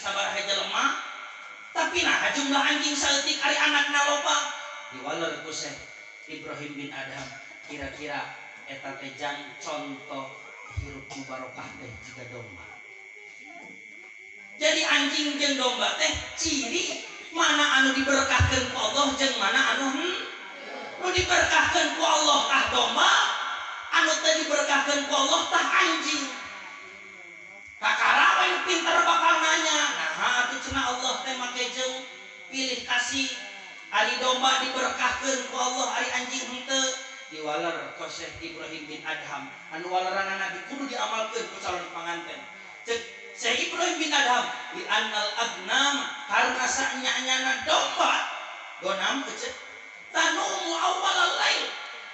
sabaraha jelema tapi nah jumlah anjing saeutik ari anakna loba diwaler ku Syekh Ibrahim bin Adham kira-kira eta teh jang contoh hirup barokah teh jiga domba. Jadi anjing jeung domba teh ciri mana anu diberkahkeun ku Allah jeung mana anu nu diberkahkeun ku Allah tah domba, anu teu diberkahkeun ku Allah tah anjing. Kakara we pinter bakal nanya, nah atuh cenah Allah teh make jeung pilih kasih ari domba diberkahkeun ku Allah ari anjing henteu. Diwaler ku Syekh Ibrahim bin Adham anu waleranna Nabi kudu diamalkeun ku calon panganten. Cek Syekh Ibrahim bin Adham li annal agnam karena sanyanyana domba gonam cek tanumu awalal lail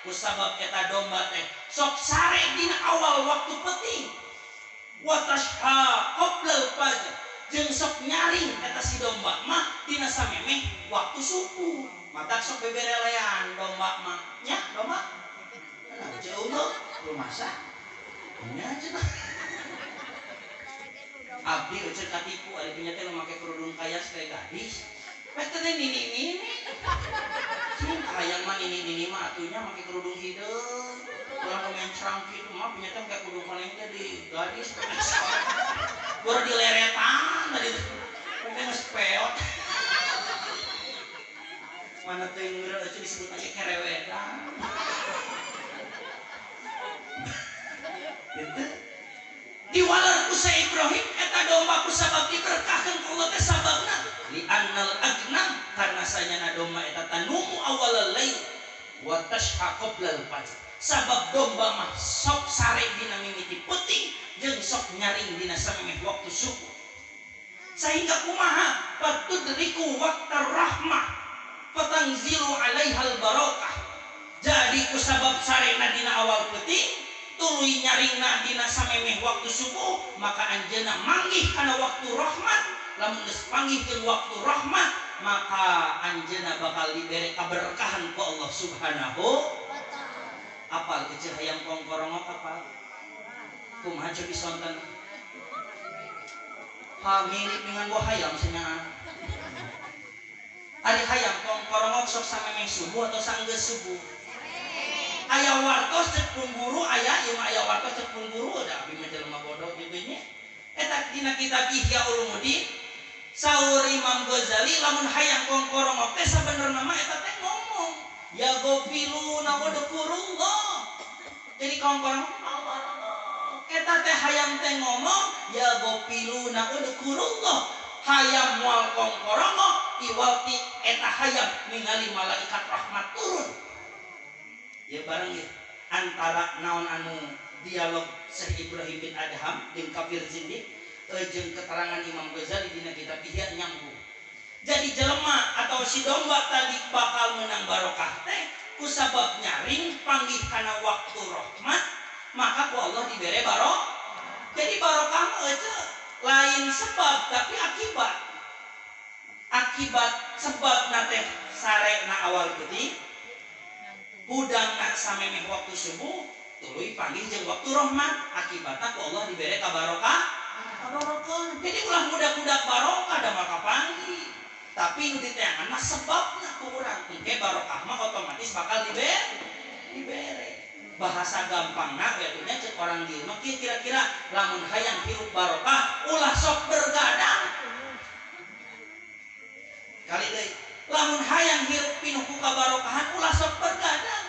kusabab eta domba teh sok sare dina awal waktu penting wa tasha qoblal fajr jeung sok nyaring eta si domba mah dina samemeh waktu subuh. Matak sok beberelean domba mah nya domba nah jauh rumasa nya cenah abdi euceut katipu ari punya teh nu make kerudung kayas teh gadis peh teh nini-nini sing hayang mah nini-nini mah atunya make kerudung hideung ulah nu mencrang kitu mah punya teh make kerudung koneng teh di gadis boro dileretan tadi teh geus peot mana teh ngeureun euceut disebut aja kerewetan gitu. Diwaler ku Syekh Ibrahim eta domba ku sabab diberkahkeun ku Allah teh sababna li annal agnam karena sanyana domba eta tanumu awalal lail wa tasha qoblal fajr. Sabab domba mah sok sare dina mimiti peuting jeung sok nyaring dina samemeh waktu subuh. Sehingga kumaha patudriku waqtar rahmah fatangzilu alaihal barokah. Jadi ku sabab sarena dina awal peuting tuluy nyaringna dina samemeh waktu subuh maka anjeunna manggih kana waktu rahmat. Lamun geus panggih jeung waktu rahmat maka anjeunna bakal dibere kaberkahan ku Allah Subhanahu wa taala. Apal kecil hayam kongkorongok apal kumaha cobi sonten ha mirip dengan buah hayam senyaan. Ari hayam kongkorongok sok samemeh subuh atau sanggeus subuh? Aya wartos cek pun guru aya ieu mah aya wartos cek pun guru da abdi mah jelema bodoh kitu nya. Eta dina kitab Ihya Ulumuddin saur Imam Ghazali lamun hayang kongkorongok teh sabenerna mah eta teh ngomong ya ghafiluna wadhkurullah. Jadi kongkorongok eta teh hayang teh ngomong ya ghafiluna wadhkurullah. Hayang moal kongkorongok iwalti eta hayang ningali malaikat rahmat turun. Ya bareng ya antara naon anu dialog Syekh Ibrahim bin Adham jeung kafir zindik jeung keterangan Imam Ghazali dina kitab Ihya nyambung. Jadi jelema atau si domba tadi bakal menang barokah teh ku sabab nyaring panggih kana waktu rahmat maka ku Allah dibere barokah. Jadi barokah mah eueuh lain sebab tapi akibat. Akibat sebabna teh sarena awal peuting hudang nak samemeh waktu subuh tuluy panggih jeung waktu rahmat akibatna ku Allah dibere kabarokah kabarokah. Jadi ulah mudah-mudah barokah da maka panggih tapi nu diteangan mah sebabna ku urang engke barokah mah otomatis bakal dibere. Bahasa gampangna we atuh nya cek orang dieu mah kira-kira lamun hayang hirup barokah ulah sok bergadang kali deui lamun hayang hirup pinuh ku kabarokahan ulah sok bergadang.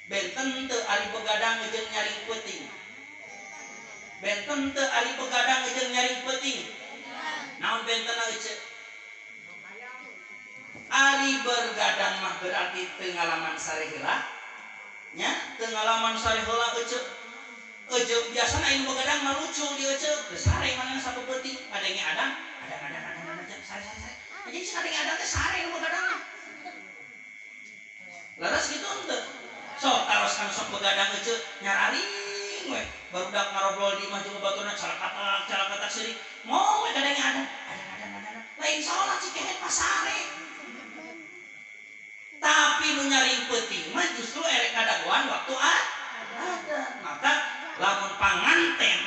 Benten teu ari begadang jeung nyaring peuting. Benten teu ari begadang jeung nyaring peuting. Naon bentenna euceut? Ari bergadang mah berarti teu ngalaman sare heula. Nya teu ngalaman sare heula euceut. Euceut biasana anu begadang mah lucu di euceut. Teu sare manehna sapeuting kadenge adang, adang adang adang sare sare sare. Jadi kadenge adang teh sare nu begadang mah. Leres kitu henteu? Sok taroskan sok begadang euceut nyararing we barudak ngarobrol di imah jeung baturna calakatak seurik mau we kadenge adang adang adang adang lain salat si kehet pasare. Tapi nu nyaring peuting mah justru erek kadagoan waktu ada. Maka lamun panganten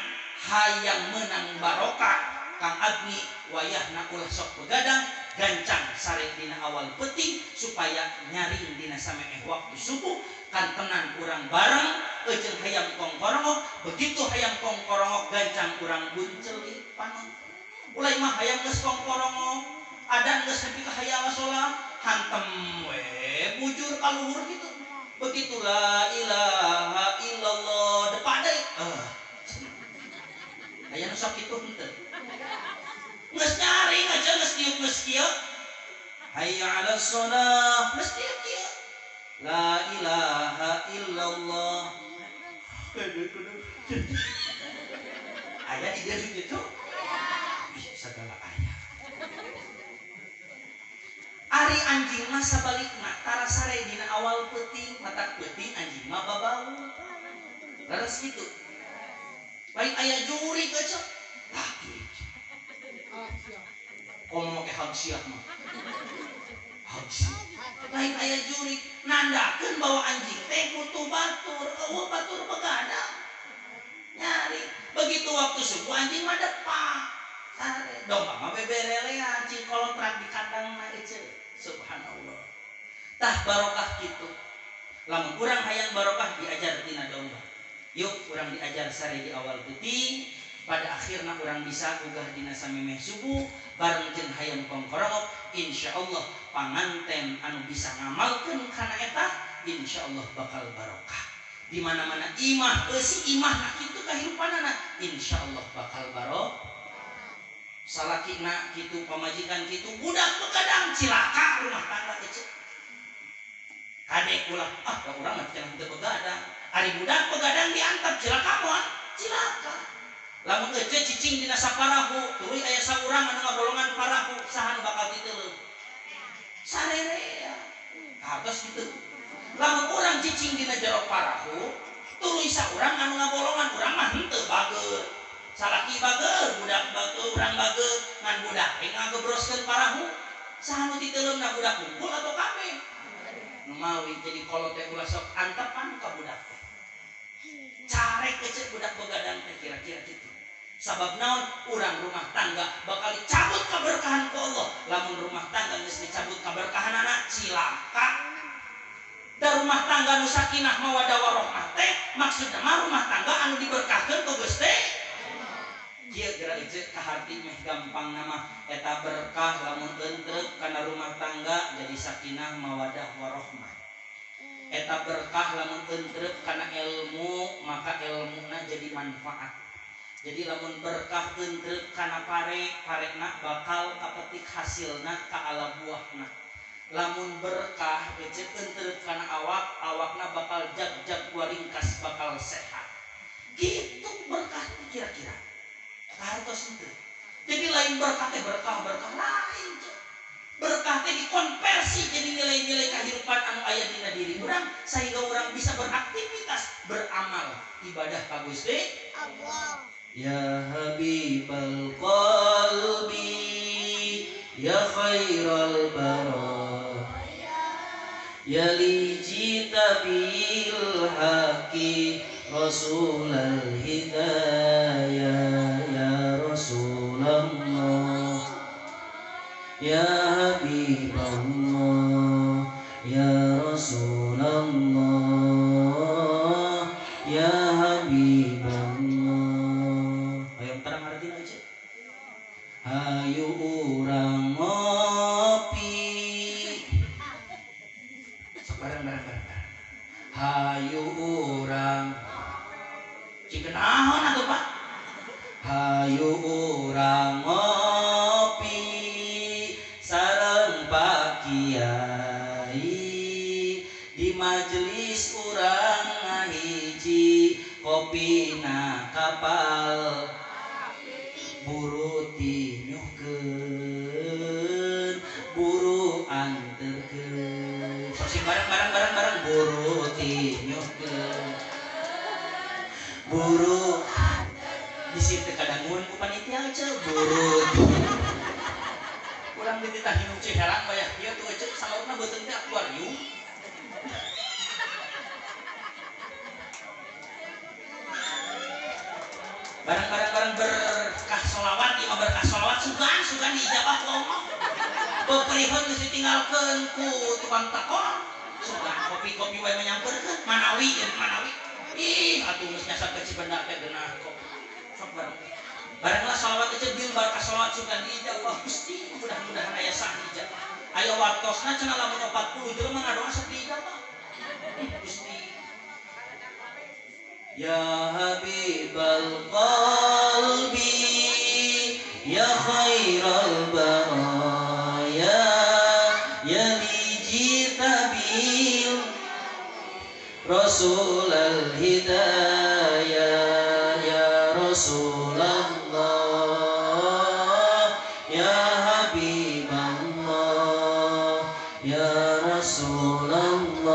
hayang menang barokah Kang Agni wayahna ulah sok begadang gancang sare dina awal peuting supaya nyaring dina samemeh waktu subuh kantenan urang bareng jeung hayam kongkorongok begitu hayam kongkorongok gancang urang buncelik panon ulah mah hayam geus kongkorongok adan geus nepi ka hayya ala sholah hantem we bujur ka luhur gitu begitu la ilaha illallah depa deui aya nu sok kitu henteu geus nyaring aja geus diuk geus kieu hayya 'alas shalah geus diuk kieu la ilaha illallah aya di dieu kitu segala aya ari anjing mah sabalikna tara sare dina awal peuting matak peuting anjing mah babau leres kitu lain aya jurig aja lah jurig komo make hagsiah mah hagsiah lain aya jurig nandakeun bahwa anjing teh butuh batur eueuh batur begadang nyari begitu waktu subuh anjing mah depak sare domba mah beberelean cing kolotrak di kandangna ece subhanallah tah barokah kitu lamun urang hayang barokah diajar tina domba yuk urang diajar sare di awal peuting pada akhirna urang bisa ugah dina samemeh subuh bareng jeung hayam kongkorongok insyaallah panganten anu bisa ngamalkeun kana eta insyaallah bakal barokah di mana-mana imah eusi imahna kitu kahirupanana insyaallah bakal barokah salakina kitu pamajikan kitu budak begadang cilaka rumah tangga ece kade ulah ah da urang mah cenah teu begadang ari budak begadang diantap cilaka moal cilaka lamun ece cicing dina saparahu tuluy aya saurang anu ngabolongan parahu saha nu bakal titeuleum sarerea hartos kitu lamun urang cicing dina jero parahu tuluy saurang anu ngabolongan urang mah henteu bager salaki bager budak bager urang bager ngan budak we ngagebroskeun parahu saha nu titeuleumna budak kumpul atau kabeh nu mawi jadi kolot teh ulah sok antepan ka budak teh carek ece budak begadang teh kira-kira kitu sabab naon urang rumah tangga bakal dicabut keberkahan ku Allah lamun rumah tangga geus dicabut keberkahanana cilaka da rumah tangga nu sakinah mawaddah warahmah teh maksudna mah rumah tangga anu diberkahkeun ku Gusti kieu geura ece kaharti meh gampang nama eta berkah lamun entrep kana rumah tangga jadi sakinah mawaddah warahmah eta berkah lamun entrep kana ilmu maka ilmuna jadi manfaat jadi lamun berkah entrep kana pare parena bakal kapetik hasilna ka ala buahna lamun berkah ece entrep kana awak awakna bakal jag-jag waringkas bakal sehat gitu berkah kira-kira hartos itu jadi lain berkah teh berkah berkah lain berkah teh dikonversi jadi nilai-nilai kehidupan anu aya dina diri urang sehingga urang bisa beraktivitas beramal ibadah ka Gusti Allah. Ya habibal qalbi ya khairal baraya ya li jita bil haqi rasulal hidayah ya Rasulullah ya Habiballah ya Rasulullah ya Habiballah. Ayo terang artina aja. Hayu urang ngopi sok bareng bareng bareng. Hayu urang cing naon atuh Pak. Hayu urang ngopi sareng Pak Kiai di majelis urang ngahiji kopina kapal buru tinyuhkeun buru anterkeun sok sing bareng bareng bareng bareng buru tinyuhkeun buru di situ kadangun ku panitia ece buru urang dititah hinum ciherang bayah ieu tuh ece samaurna beuteung teh akuarium bareng bareng bareng berkah sholawat ieu mah berkah sholawat. Beperihan geus ditinggalkeun ku tukang takon. Sugan kopi-kopi wae menyamperkeun manawi ieu manawi. Ih, atuh geus nyasar ke Cibenda teh geunah kopi. Sok bareng. Barenglah sholawat ece bil barakah sholawat sugan diijabah Gusti, mudah-mudahan aya sah ijabah. Aya waktosna cenah lamun 40 jelema ngadoa sok diijabah. Gusti. Ya Habibal qalbi ya khairal baraya ya lijitabil Rasul al hidayah ya Rasulullah ya Habiballah ya Rasulullah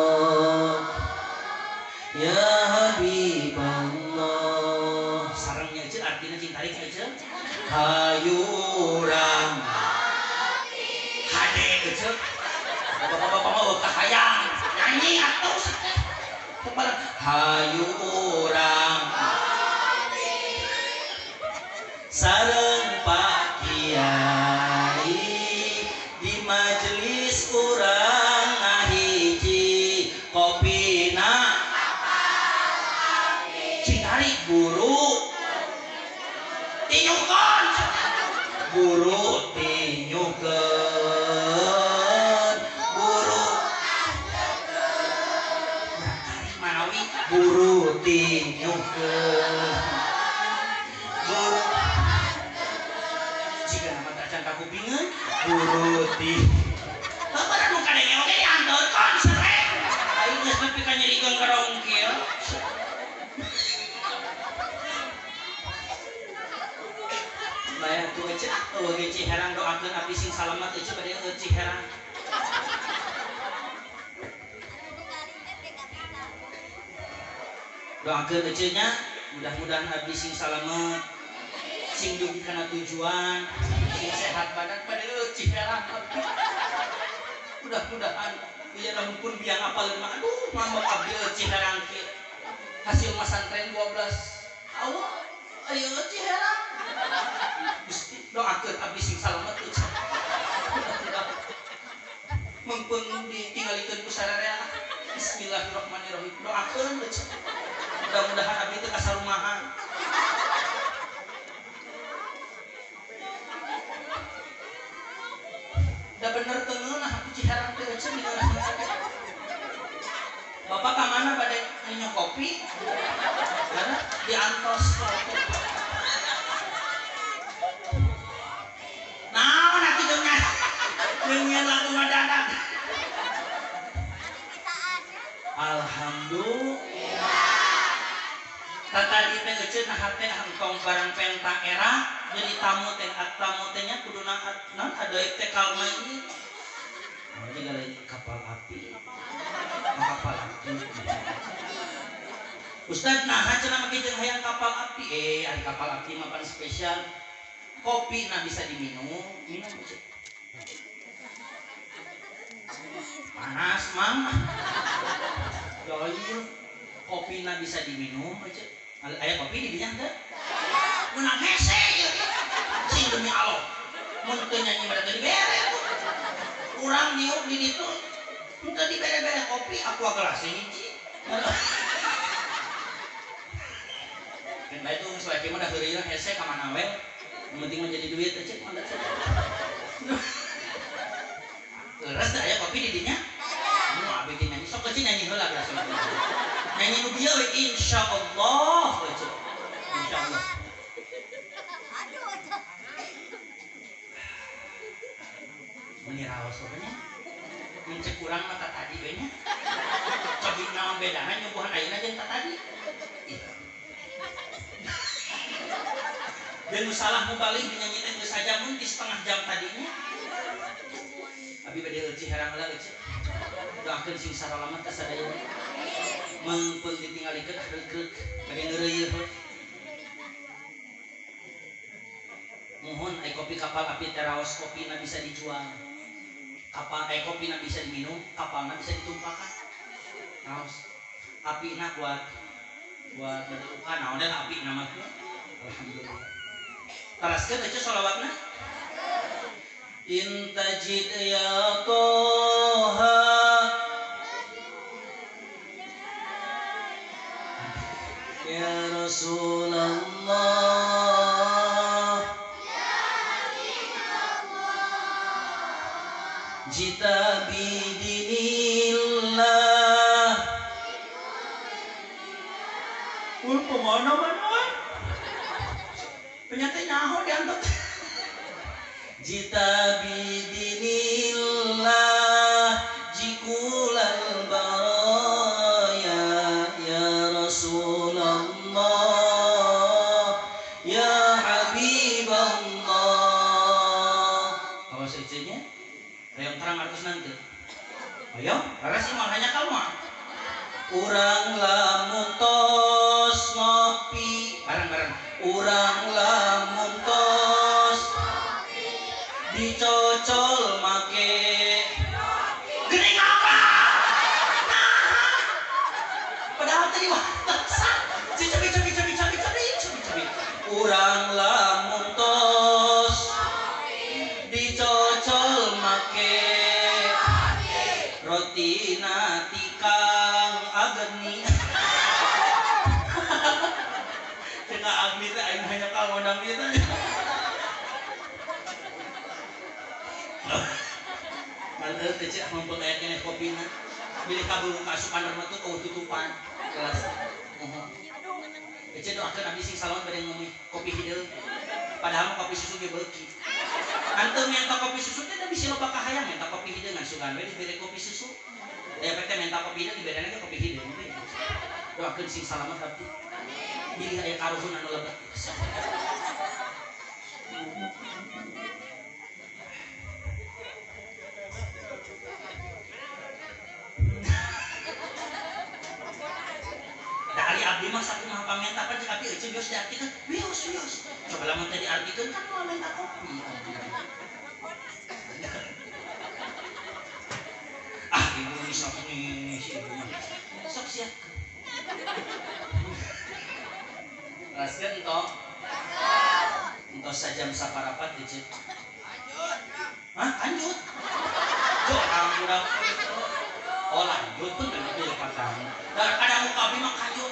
ya Habiballah. Sarangnya aja artinya cintarik aja hayurang hade aja bapak-bapak mau kahayang nyanyi atau kepala hayurang sareng Pak Kiai di majelis urang ngahiji kopina citarik guru tinyukeun guru tinyukeun guru manawi guru tinyukeun guru jika nama tak can kakupingeun guru ti bapak anu kadenge oge diantorkeun sereng aing geus nepi ka nyerikeun karongkil. Bayar tuh ece, eueuh ge Ciherang doakeun abdi sing salamet ece bade eueuh Ciherang. Doakeun ece nya, mudah-mudahan abdi sing salamet, sing dugi kana tujuan, sing sehat badan bade eueuh Ciherang abdi. Mudah-mudahan ieu lamun pun biang apaleun mah aduh ngambek abdi eueuh Ciherang kieu. Hasil masantren 12 awal ayo Ciherang. Gusti doakeun abdi sing salamet euy. Mengpun ditinggalikeun ku sararea. Bismillahirrahmanirrahim. Doakeun euy. Mudah-mudahan abdi teu kasarumahan. Da bener teu ngeunah aku Ciherang teh euy ngeunah. Bapak ka mana bade nginum kopi? Karena diantos kopi. Naon atuh jeung nyanyian lagu ngadadak. Alhamdulillah. Tadi teh euceun hate entong barang penta era jadi tamu teh tamu teh nya kudu naon adoib teh kalma ieu. Naon juga lain kapal api. Kapal api. Ustad nah cenah make jeung hayang kapal api. Ari kapal api mah pan spesial. Kopi nah bisa diminum, minum aja. Panas mang. Doil. Kopi nah bisa diminum aja. Aya kopi di dinya teu? Menang hese ieu. Sing demi Allah. Mun teu nyanyi mah teu dibere tuh. Urang niup di ditu teu dibere-bere kopi, aqua gelas hiji. Kan bae tuh geus laki mah da heureuyeuh hese ka mana we. Yang penting mah jadi duit aja mandat saja. Leres teh aya kopi di dinya? Nu abdi teh nyanyi sok euy nyanyi heula geus. Nyanyi nu bieu we insyaallah we. Insyaallah. Meuni raos we nya. Mun cek urang mah tadi we nya. Cobi naon bedana nyuguhan ayeuna jeung tadi. Dan salah mubalik dinyanyi teh geus aja mun di setengah jam tadinya. Abi bade eueuh herang heula eueuh. Doakeun sing saralamet ka sadayana. Mengpun ditinggalikeun ah reukreuk bade ngeureuyeuh. Mohon ai kopi kapal api teh raos kopina bisa dijual. Kapal ai kopina bisa diminum, kapalna bisa ditumpakan. Raos. Apina buat buat berduka naon lah api nama. Alhamdulillah. Teraskeun eueuh sholawatna. In tajid ya Toha ya Rasulullah ya Habibullah jita bidinillah ul pemana mana penyata nyaho diantot jita bidinillah jikulal baraya ya Rasulullah ya Habiballah. Awas ejenya hayang terang artos nanti ayo laras imah hanya kamu urang lamun tos ngopi bareng-bareng urang lamun tos dicocol make geuning apa? Nah, padahal tadi waktu cabi cabi cabi cabi cabi cabi cabi urang lamun tos dicocol make roti tikang agni cekak agni teh aing hanya kal ngondang ieu teh. Mantel teh cek mampu aya keneh kopina. Bilih kaburu ka asupan mah tuh eueuh tutupan kelas. Mohon. Ece doakeun abdi sing salamet bade ngomong kopi hideung. Padahal mah kopi susu ge beuki. Antum minta kopi susu teh da bisi loba kahayang minta kopi hideung ngan sugan we dibere kopi susu. Aya teh minta kopi hideung diberena ge kopi hideung we. Doakeun sing salamet abdi. Bilih aya karuhun anu lebet. Dari abdi mah sakumaha pamenta pan cek abdi euceun geus diartikeun wios wios. Coba lamun teh diartikeun kan moal minta kopi. Ah ibu ini sok nih si ibu mah. Sok siapkeun. Raskeun entok. Entos sajam saparapat euceun. Lanjut. Hah, lanjut. Jok orang budak. Oh lanjut pun kan itu lepas. Da kadang muka abdi mah kanjut.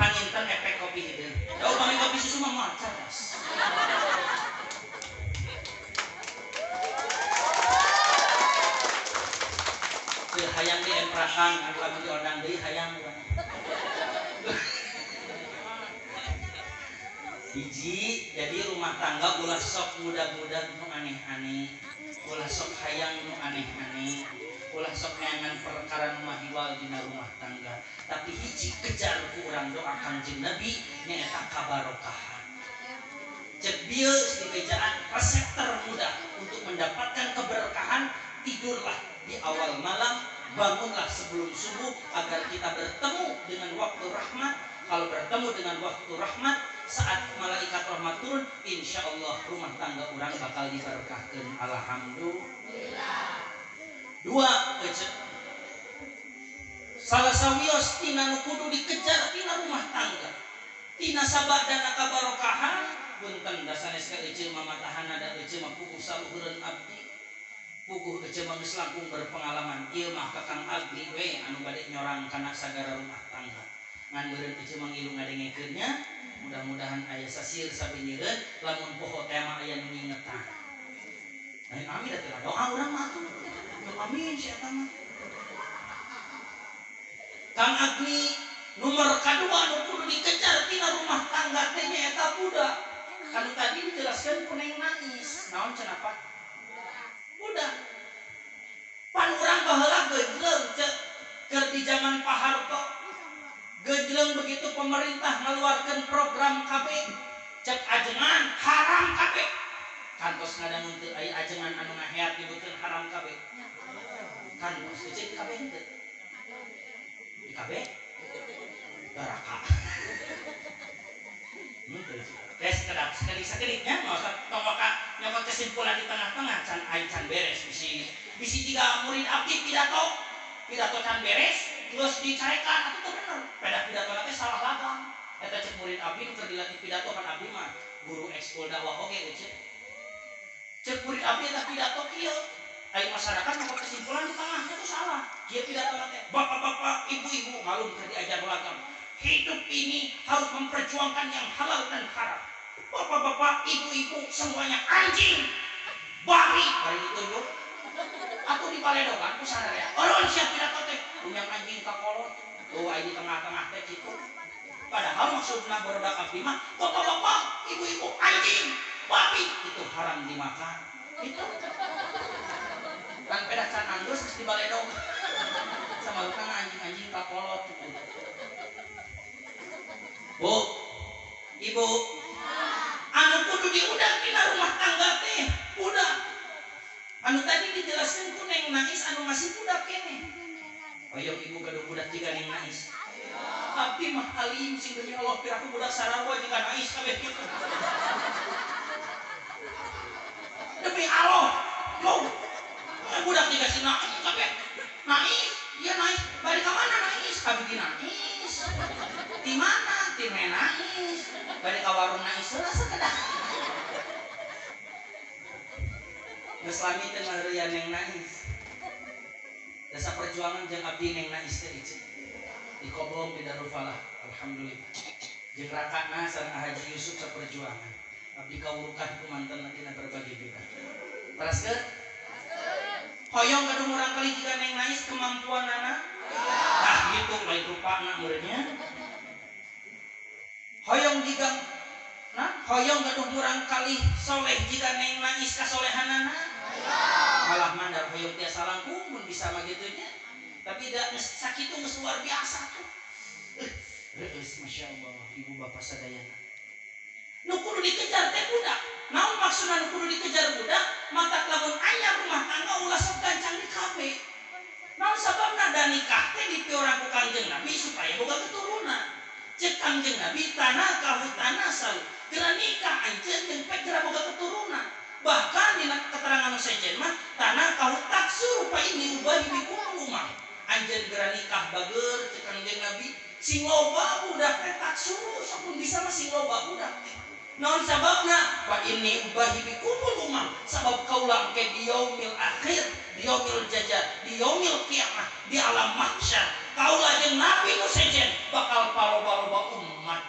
Panginten efek kopi hideung. Da upami kopi susu mah moal cerdas. Teu hayang diemprakan lamun diondang deui hayang urang. Hiji, jadi rumah tangga ulah sok muda-muda nu aneh-aneh, ulah sok hayang nu aneh-aneh, ulah sok neangan perkara nu mahiwal dina rumah tangga. Tapi hiji kejar ku urang doa Kangjeng Nabi nyaeta kabarokahan. Cek bieu dibejaan resep termudah untuk mendapatkan keberkahan, tidurlah di awal malam, bangunlah sebelum subuh agar kita bertemu dengan waktu rahmat. Kalau bertemu dengan waktu rahmat, saat malaikat rahmat turun, insya Allah rumah tangga orang bakal diberkahkan. Alhamdulillah. Dua, salah sawios tina nu kudu dikejar tina rumah tangga, tina sabadana kabarokahan. Punten dasanes ka eceu mamatahan da eceu mah puguh saluhureun abdi, puguh eceu mah geus langkung berpengalaman. Ieu mah Kakang Agni we anu bade nyorang kana sagara rumah tangga. Ngan meureun eceu mah ngilu ngadengekeun nya, mudah-mudahan aya sasir sabeunyereun lamun poho teh mah aya nu ngingetan. Lain amin da teu doa urang mah atuh. Amin si eta mah. Kang Agni nomor kadua nu kudu dikejar tina rumah tangga teh nyaeta budak. Kanu tadi dijelaskan ku Neng Nais. Naon cenah Pak? Budak. Pan urang baheula gejleung cek keur di zaman Pak Harto. Gejleung begitu pemerintah ngeluarkeun program KB cek ajengan haram KB. Kantos ngadangun teu aya ajengan anu ngaheat nyebutkeun haram KB. Kantos cek KB henteu. Di KB baraka. Henteu. Tes kedap sakedik-sakediknya nggak usah tong waka nyokot kesimpulan di tengah-tengah can aing can beres bisi bisi jiga murid abdi pidato pidato can beres terus dicarekan atuh teu bener pada pidato teh salah lagang eta cek murid abdi nu keur dilatih pidato kan abdi mah guru ekskul dakwah oge euceut. Cek murid abdi eta pidato kieu. Ai masyarakat mah kesimpulan di tengahnya itu salah. Kieu pidato teh bapak-bapak, ibu-ibu malum keur diajar lagam. Hidup ini harus memperjuangkan yang halal dan haram. Bapak-bapak, ibu-ibu semuanya anjing. Bari, bari ditunjuk. Atuh di paledogan ku sararea. Eureun sia pidato teh punya anjing ka kolot. Tuh ai di tengah-tengah teh kitu. Padahal maksudna barudak abdi mah bapak-bapak, ibu-ibu anjing, babi itu haram dimakan. Itu. Kan pedah can anggeus geus dibaledog. Sama lukana anjing-anjing ka kolot. Bu, ibu, anu kudu diundang tina rumah tangga teh budak. Anu tadi dijelaskan ku Neng Nais anu masih budak keneh. Hoyong ibu gaduh budak jiga Neng Nais. Abdi mah alim sing demi Allah piraku budak sararwa jiga Nais kabeh kitu. Demi Allah, mau budak jiga si Nais kabeh. Nais, iya Nais, bari ka mana Nais? Abdi di Nais. Di mana? Di Nais. Bari ka warung Nais heula sakedah. Geus lami teh ngaheureuyan Neng Nais. Dasa perjuangan jeung abdi Neng Nais teh ieu. Di Kobong di Darul Falah, alhamdulillah. Jeung rakana sareng Haji Yusuf saperjuangan. Abdi kawurukan ku manten dina berbagai bidang. Teraskeun? Hoyong gaduh murang kali jiga Neng Nais kemampuanana? Tah gitu lain rupana meureunnya. Hoyong jiga nah, hoyong gaduh murang kali soleh jiga Neng Nais kasolehanana? Malah mandar hoyong tiasa langkung mun bisa mah kitu nya. Tapi da geus sakitu geus luar biasa tuh. Reueus masyaallah ibu bapak sadayana. Nu kudu dikejar teh budak. Naon maksudna nu kudu dikejar budak? Matak lamun anyar rumah tangga ulah sok gancang di KB. Naon sababna da nikah teh dipiorang ku Kangjeng Nabi supaya boga keturunan. Cek Kangjeng Nabi tanah kahutana salu. Geura nikah anjeun jeung pek geura boga keturunan. Bahkan dina keterangan sejen mah tanah kahutak suruh pa ini ubahi bikum rumah. Anjeun geura nikah bageur cek Kangjeng Nabi sing loba budak teh tak suruh sok mun bisa mah sing loba budak teh. Naon sababna? Wa inni ubahi bikumul umam. Sabab kaula engke di yaumil akhir, di yaumil jaza, di yaumil kiamah, di alam mahsyar. Kaula jeung Nabi nu sejen bakal paloba-loba umat.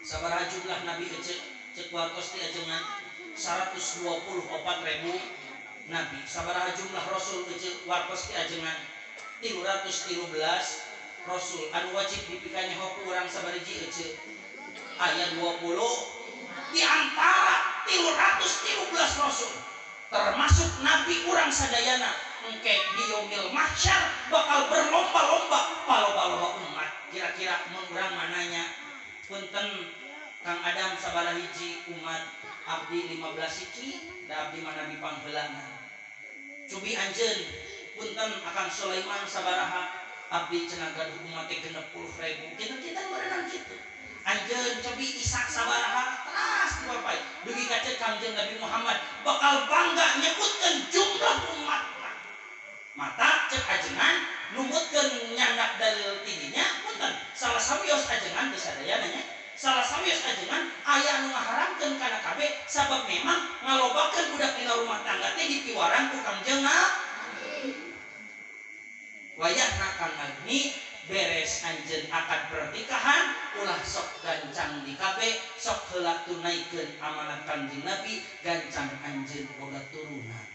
Sabaraha jumlah Nabi ecek cek wartos ti ajengan 124.000 nabi. Sabaraha jumlah rasul ecek wartos ti ajengan 313 rasul. Anu wajib dipikanya hoku urang sabariji ecek ayat 20 di antara 313 rasul termasuk nabi urang sadayana engke di yaumil mahsyar bakal berlomba-lomba paloba-loba umat. Kira-kira mun urang mananya punten Kang Adam sabaraha hiji umat abdi 15 hiji da abdi mah nabi pangheulana. Cubi anjeun punten Akang Sulaiman sabaraha abdi cenah gaduh umat teh 60.000. Kinten-kinten meureunang kitu. Anjeun cobi Ishak sabaraha teras dipapai dugi ka cek Kangjeng Nabi Muhammad bakal bangga nyebutkeun jumlah umatna. Mata cek ajengan numutkeun nyandak dalil tidinya punten salah sawios ajengan teu sadayana nya. Salah sawios ajengan aya anu ngaharamkeun kana KB sabab memang ngalobakeun budak dina rumah tangga teh dipiwarang ku Kangjeng Nabi. Wayahna Kang Agni beres anjeun akad pernikahan ulah sok gancang di KB sok heula tunaikeun amanat Kangjeng Nabi gancang anjeun boga turunan.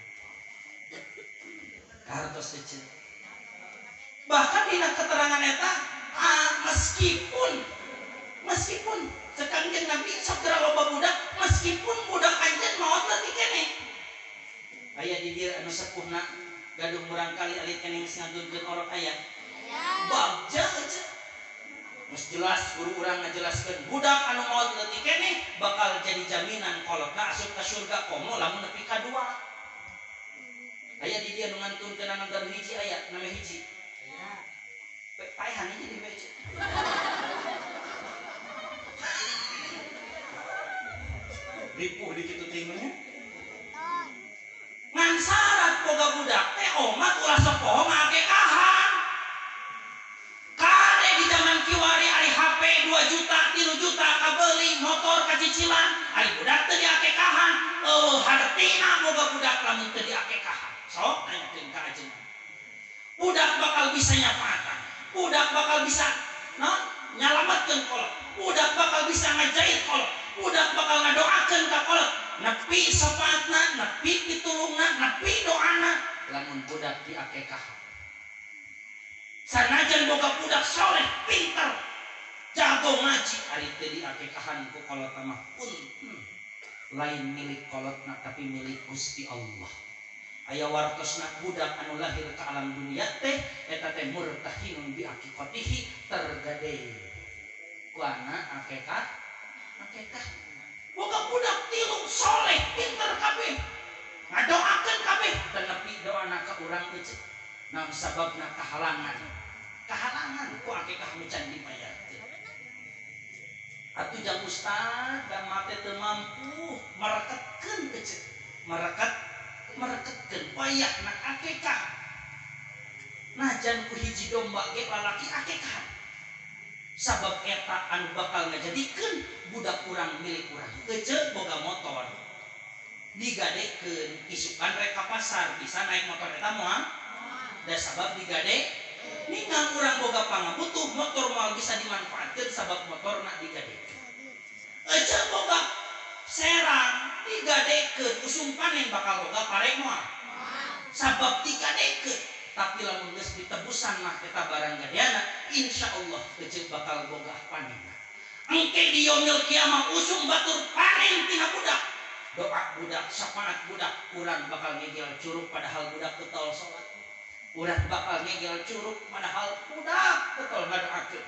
Kartos eceu. Bahkan dina keterangan eta meskipun cek Kangjeng Nabi sok geura loba budak meskipun budak anjeun maot leutik keneh. Aya di dieu anu sepuhna gaduh murang kali alit keneh geus ngantunkeun orok aya. Bagja aja. Geus jelas guru urang ngajelaskeun budak anu maot leutik keneh bakal jadi jaminan kolotna asup ka surga komo lamun nepi ka dua. Aya di dieu nu ngantunkeun anak gaduh hiji aya name hiji. Aya. Paehan hiji di WC. Ripuh di kitu teh mah nya. Ngan syarat boga budak teh omat ulah sok poho ngakekahan. Kade di zaman kiwari ari HP 2 juta, 3 juta kabeuli motor kacicilan, ari budak teh diakekahan, eueuh hartina Budak bakal bisa nyafaatan, budak bakal bisa naon nyalamatkeun kolot, budak bakal bisa ngajait kolot, budak bakal ngadoakeun ka kolot, nepi syafaatna, nepi pitulungna, nepi doana lamun budak diakekah. Sanajan boga budak soleh, pinter, jago ngaji, ari teu diakekahan ku kolot mah punten, lain milik kolotna tapi milik Gusti Allah. Aya wartosna budak anu lahir ke alam dunia teh eta teh murtahinun bi aqiqatihi, tergade ku anak akekah akekah. Boga budak tilu soleh pinter kabeh, ngadoakeun kabeh, teu nepi doana ka urang teh. Naon sababna? Kahalangan, kahalangan ku akekah nu can dibayarkeun. Atuh jang ustad da mate teu mampu mereketkeun ece, mereketkeun wayahna akekah. Najan ku hiji domba ge lalaki akekah, sabab eta anu bakal ngajadikeun budak urang milik urang. Ece boga motor digadekeun, isukan rek ka pasar bisa naik motor eta moal, da sabab digade. Ningang urang boga pangabutuh motor moal bisa dimanfaatkeun sabab motorna digadekeun. Ece boga serang digadekeun, usum panen bakal boga pare moal, sabab digadekeun. Tapi lamun geus ditebusan mah eta barang gadeana, insyaallah ece bakal boga panen. Engke di yaumil kiamah usum batur panen tina budak, doa budak, syafaat budak, urang bakal ngegel curug padahal budak getol salat. Urang bakal ngegel curug padahal budak getol ngadoakeun.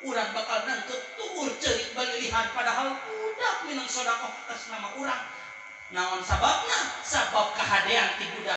Urang bakal nangkep tuur ceurik balilihan padahal budak minang sedekah atas nama urang. Naon sababna? Sabab kahadean ti budak.